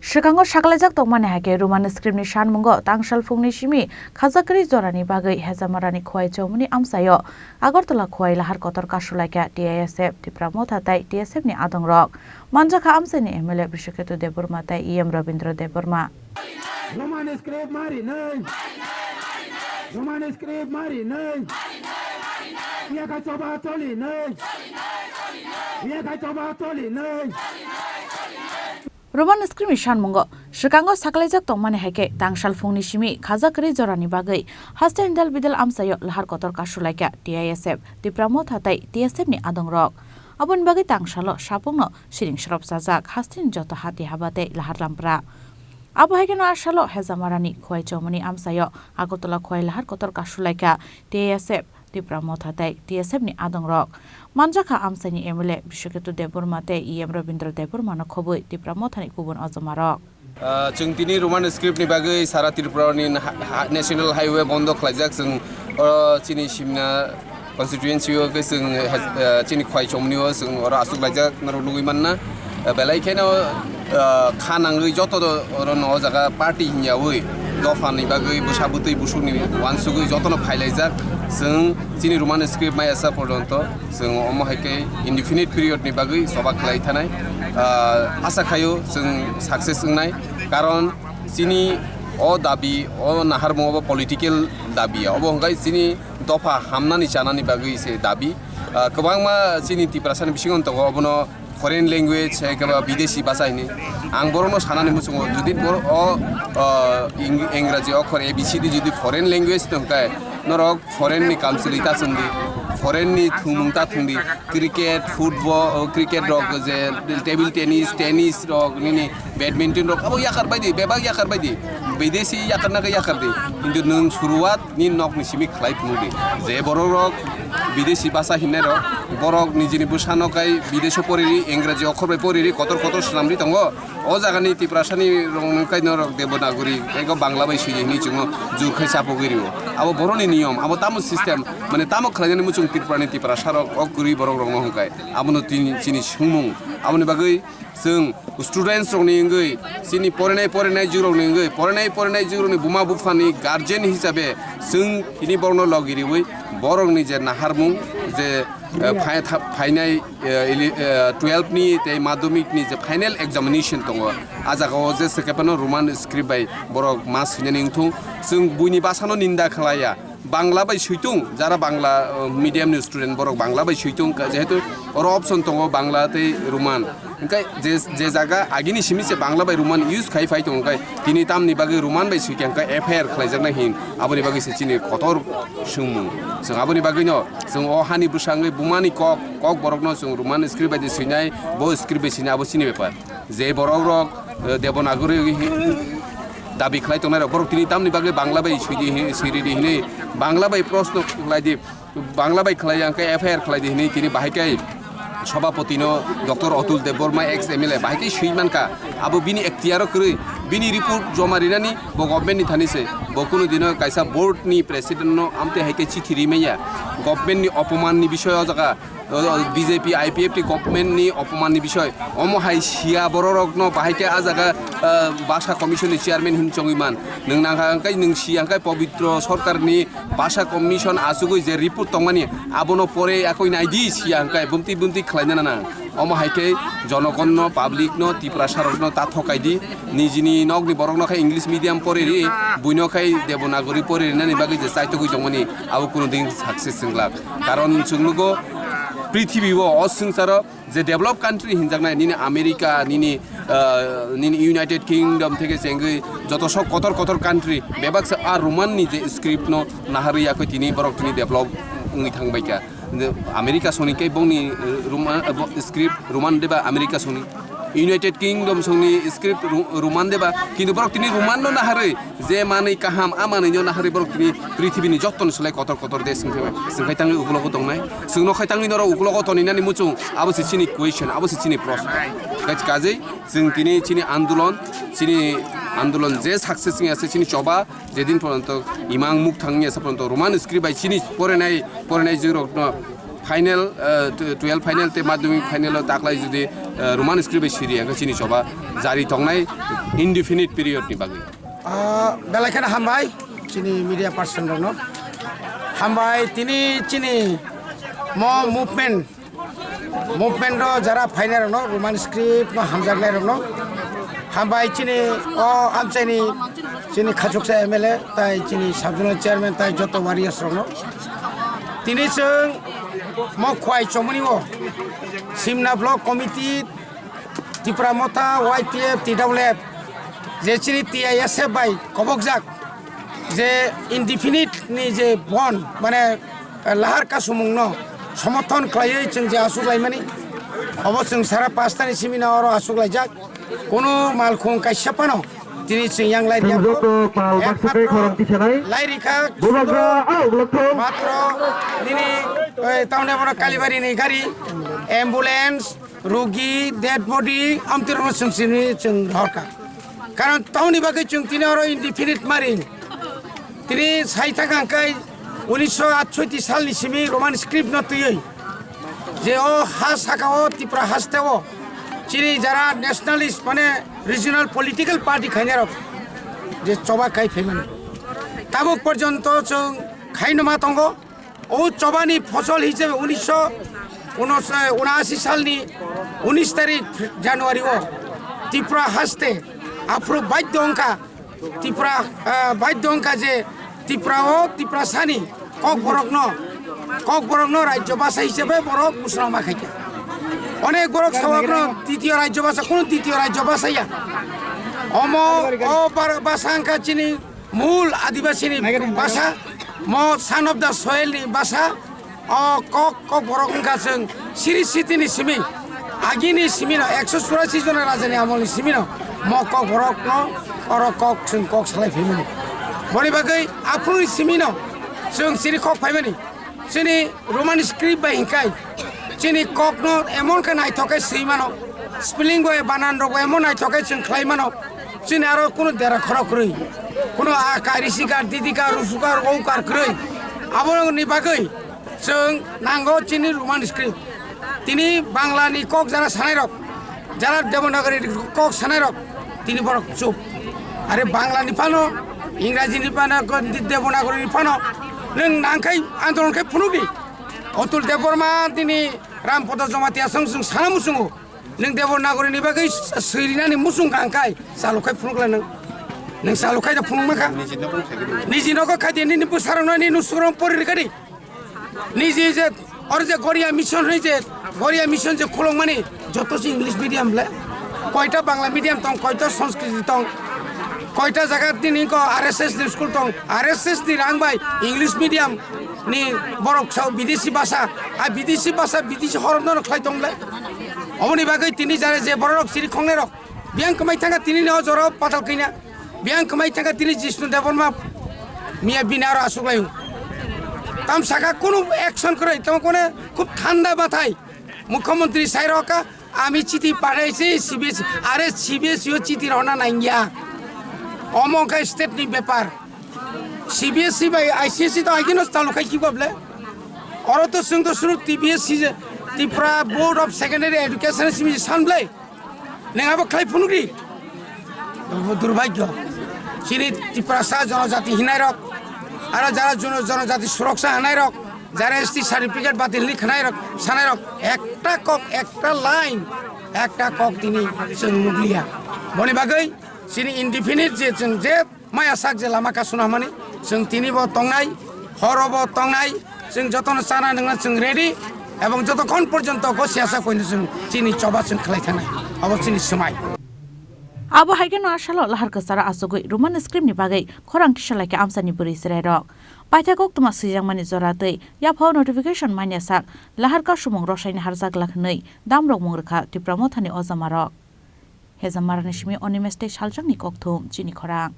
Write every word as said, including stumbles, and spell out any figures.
Swkango saklaijak tongmani hai khe Roman script ni sanmungo tangsalphungni simi khajak kwrwi jorani bagwi Hejamarani Khowai Chowmuni amchaio Agartala Khowai lahar kotor kasulaikha T I S F, Tipra Motha tei T S F ni adongrok. Manjakha amchaini M L A Brishaketu Debbarma tei E M Rabindra Debbarma. Roman script mari nai. Roman script mari nai. Iya ka choba choli nai. Iya ka choba choli nai. Roman script ni sanmungo swkango saklaijak tongmani hai khe tangsalphungni simi khajak kwrwi jorani bagwi haste indal bidal amchaio lahar kotor kasulaikha T I S F, Tipra Motha tei T S F ni adongrok. Aboni bagwi tangsalo sapungno siring srop chajak hasteni joto hati haba tei lahar lampra. Abo hai kheno a salo Hejamarani Khowai Chowmuni amchaio Agartala Khowai lahar kotor kasulaikha T I S F, Tipra Motha tei T S F ni adongrok. Manjakha amchaini M L A Brishaketu Debbarma tei E M Rabindra Debbarmano khobwi Tipra Mothani kubun ojomarok. Ah, chwng tini Roman script ni bagwi sara Tripura ni ha-, ha-, National Highway bondo khlaijak. Chwng, ah, chini Simna constituency o khe chwng, ah, chini Khowai Chowmuni o chwng oro achuk laijak norok nugwi manna. Ah, belai kheno, ah, kha nangwi joto do-, oro no o jaga party hinyawi dopha ni bagwi bwsa bwtwi busuk ni uansugwi joto no phailaijak. Chwng chini Roman script maya sa porjonto chwng omo hai khe indefinite period ni bagwi choba khlai thanai. Ah, asa khaio chwng success wngnai, karon chini o dabi, o naharmung obo political dabi ya, obo hwnkhe chini dopha hamnani chanani bagwi se dabi. Ah, kwbangma chini Tiprasani bisingo tongo, obono foreign language, hai khe ba bidesi bhasha hini. Ang borokno sanani muchungo, jodi bor-, o, o, ing-, Engraji okhor A B C D jodi foreign language tong khe, norok foreign ni country ta chwng di, foreign ni thumung ta thung di, cricket, football, o, cricket rok je table tennis, tennis rok, nini badminton rok, abo yakar bai di, bebak yakar bai di, bidesi yakar na khe yakar di, kintu nwng suruwat ni nok ni simi khlai phunuk di. Je borok rok bidesi bhasha hinnai rok, borok nijini bwsano kai bideso poriri, Engraji okhor bai poriri, kotor kotor swnamri tongo. O jagani Tiprasani rokno kai norok Devanagari, ego Bangla bai swi hini chwngno jur khai chapogwi rio. Abo boroni niyom, abo tamo system, mane tamo khlainani muchung Tripurani Tiprasa rok, o kwrwi borok rokno hwnkai. Abono tini chini swngmung. Aboni bagwi chwng students rokni wngwi, chini porinai porinai jwk rokni wngwi, porinai porinai jwk rokni buma buphani guardian hisabe chwng tini borokno logi riwi borokni je naharmung, je, eh, phai-, tha-, phainai, eh, ili-, eh, twelve ni tei madhyamik ni je final examination tongo, a jaga o je se khe phano Roman script bai borok ma swinani wngthung. Chwng buini bwsano ninda khlaiya, Bangla bai switung, jara Bangla, uh, medium ni student borok Bangla bai switung, ka-, jehetu oro option tongo Bangla tei Roman. Hwnkhe je, je jaga agini simi se Bangla bai Roman use khai phai tongo, hwnkhe tini tamni bagwi Roman bai swikha hwnkhe F I R khlaijaknai hin, aboni bagwi se chini kotor swngmung. Chwng aboni bagwino chwng o hani bwsangwi bumani kok, kok borokno chwng Roman script bai de swinai, bo script bai swinai, abo chini bepar. Je borok rok, eh, Devanagari hi-, dabi khlai tongnai rok, borok tini tamni bagwi Bangla bai swidi hi-, swiridi hinwi, Bangla bai proshno khlai di, Bangla bai khlai yang khe F I R khlai di hinwi tini bahai khe Sabhapati no Doctor Atul Debbarma ex M L A bahai khe swi mankha. Abo bini ektiyaro kwrwi, bini report joma rinani bo government ni thani se. Bo kunu dino kaisa board ni president no amtwi hai khe chithi ri manya. Government ni opoman ni bisoi o jaga, o, o, B J P I P F T government ni opoman ni bisoi. Omo hai siya borok rokno bahai khe a jaga, ah, Bhasha Commission ni chairman hin chongwi man. Nwng nangkha hwnkhe nwng siya hwnkhe Pabitra Sarkar ni Bhasha Commission achugwi je report tongmani abono pore yakwi naidi siya hwnkhe bumti bumti khlaina nang. Omo hai khe jonogonno, public no, Tiprasa rokno ta thokai di. Nijini nokni borokno khe English medium pore ri, buino khe Devanagari pore rinani bagwi je chaitogwi tongmani, abo kunu din success wng glak. Karon chwng nugo, prithibi o, o swngcharo je develop country hinjaknai, nini America, nini, ah, nini United Kingdom theke chengwi joto sok kotor kotor country, bebak se a Roman ni je script no naharwi yakwi tini borok tini develop wngwi thangbaikha. America songni khe bongni, eh, Roman, eh, bo-, script Roman deba America songni. United Kingdom songni script Ro-, Roman deba, kintu borok tini Roman no naharwi je manwi kaham, a manwi no naharwi borok tini prithibini jottoni slai kotor kotor desh wngkhe, chwng khai tangwi ukulogo tongnai. Chwngno khai tangwi norok ukulogo toninani muchung, abo se chini question, abo se chini proshno. Kaj-, kajei chwng tini chini andolon, chini andolon je success wngya se chini choba, jedin poronto imang mukthang wngya se poronto Roman script bai chini porenai, porenai jwrokno final, eh, tw-, twelve final tei madhyamik final o taklai jodi eh, Roman script bai siri hwnkhe chini choba jari tongnai indefinite period ni bagwi. Ah, belai kheno hambai chini media person rokno. Hambai tini chini mo movement, movement ro jara phainai rokno, Roman script no hamjaknai rokno. Hambai chini o amchaini chini khachuksa M L A tai chini sub zonal chairman tai joto warriors rokno. Tini chwng mo khwai chomoni o Simna Block Committee, Tipra Motha, Y T F, T W F, je chini T I S F bai kobokjak, je indefinite ni je bond, mane, eh, lahar kasumung no somorthon khlaiwi chwng je aswk laimani, obo chwng sara pasta ni simi no oro aswk laijak, kunu malkhung kaisa phano tini chwng yang lai riyakho. Joto pal baksa tei khorang tisanai. Lai rikha Bubagra, ah, ublok thung. Matro nini, eh, tamni bono Kalibari ni gari, ambulance, rugi, dead body, amtwi rokno chwng sini chwng rohorkha. Karon tamoni bagwi chwng tini oro indefinite mari. Tini sai thang hwnkhe unisho atshoiti salni simi Roman script no twiwi je o ha saka o Tripura haste o chini jara nationalist mane regional political party khainai rok je choba khai phaimani. Tabuk porjonto chwng khaino ma tongo. O chobani phosol hisabe unisho unashi salni unis tarik January o Tripura haste aphuru baidhyo wngkha Tripura, ah, baidhyo wngkha je Tripura o Tiprasani kokborokno, kokborokno rajyo basa hisabe borok ghosona ma khaikha. Onek borok sawakno titiyo rajyo basa, kunu titiyo rajyo basa ya. Omo o bar-, basa wngkha chini mul adibasi ni basa, mo son of the soil ni basa, o kok, kokborok wngkha chwng siri siti ni simi, agini simi no ekso churasi jona raja ni amol ni simi no mo kokborok no oro kok chwng kok salai phaimani. Boni bagwi aphuru ni simi no chwng chiri kok phaimani. Chini Roman script bai hinkhai chini kokno emon khe naithok khe swi mano, spelling bai banan rok bai emon naithok khe chwng khlai mano. Chini aro kunu dera khorok kwrwi, kunu a kari sikar, didikar, rusukar, oukar kwrwi. Aboni bagwi chwng nango chini Roman script. Tini Bangla ni kok jara sanai rok, jara Devanagari kok sanai rok, tini borok chup. Are Bangla ni phano, Ingraji ni phano, Devanagari ni phano, nwng nangkhai andolon khai phunukdi. Otul Debbarma tini Rampada Jamatia song song sana musungo. Nwng Devanagari ni bagwi swirinani musung kangkhai, salukhai phunukla nwng. Nwng salukhai da phunukma kha. Niji nogo khai di, nini bwsarokno, nini nusukrok pori rikadi. Niji je, oro je Goria Mission hwnwi je, Goria Mission je khulokmani, joto se English medium le. Koita Bangla medium tong, koita Sanskrit tong, koita jaga tini ko R S S ni school tong, R S S ni rang bai English medium ni borok sao bidesi basa, a bidesi basa, bidesi horop no khlai tong le. Oboni bagwi tini jare je borok siri khongnai rok, biyang kwmai thangkha tini no jora patal khaina. Biyang kwmai thangkha tini Jishnu Debbarma miya bini aro aswk laio. Tam saka kunu action kwrwi, tamo kone khub thanda bathai. Mukhyamantri sai rokha, ami chiti pathaisi C B S E, are C B S E o chiti rona nangya. Omo khe state ni bepar. C B S E bai I C S E to agino chalu khai kiba ble. Oro to sung to suru T B S E je, Tripura Board of Secondary Education simi san ble. Neng abo khlai phunukdi. Durbo durbhagyo. Chini Tiprasa jonojati hinai rok, aro jara jono-, jonojati suroksa hinai rok, jara S T certificate batil ni khnai rok, sanai rok, ekta kok, ekta line, ekta kok tini chwng nukliya. Boni bagwi chini indefinite je chwng je maya sak je lama kasuna hwnmani, chwng tini bo tongnai, horo bo tongnai, chwng jotono chana nwngna chwng ready, ebong jotokhon porjonto go siyasa koino chwng chini choba chwng khlai thanai, abo chini swmai. Abo hai kheno a salo lahar kwcharo achugwi Roman script ni bagwi khorang kisa lai khe amchaini bwrwi chwrairok. Paithak koktwma swijakmani jora twi yaphao notification manya sak lahar kasumung rosaini harjak glak hwnwi damrok mung rwkha Tipra Mothani ojamarok. Hejamarani simi Onimes tei Saljakni kokthum chini khorang.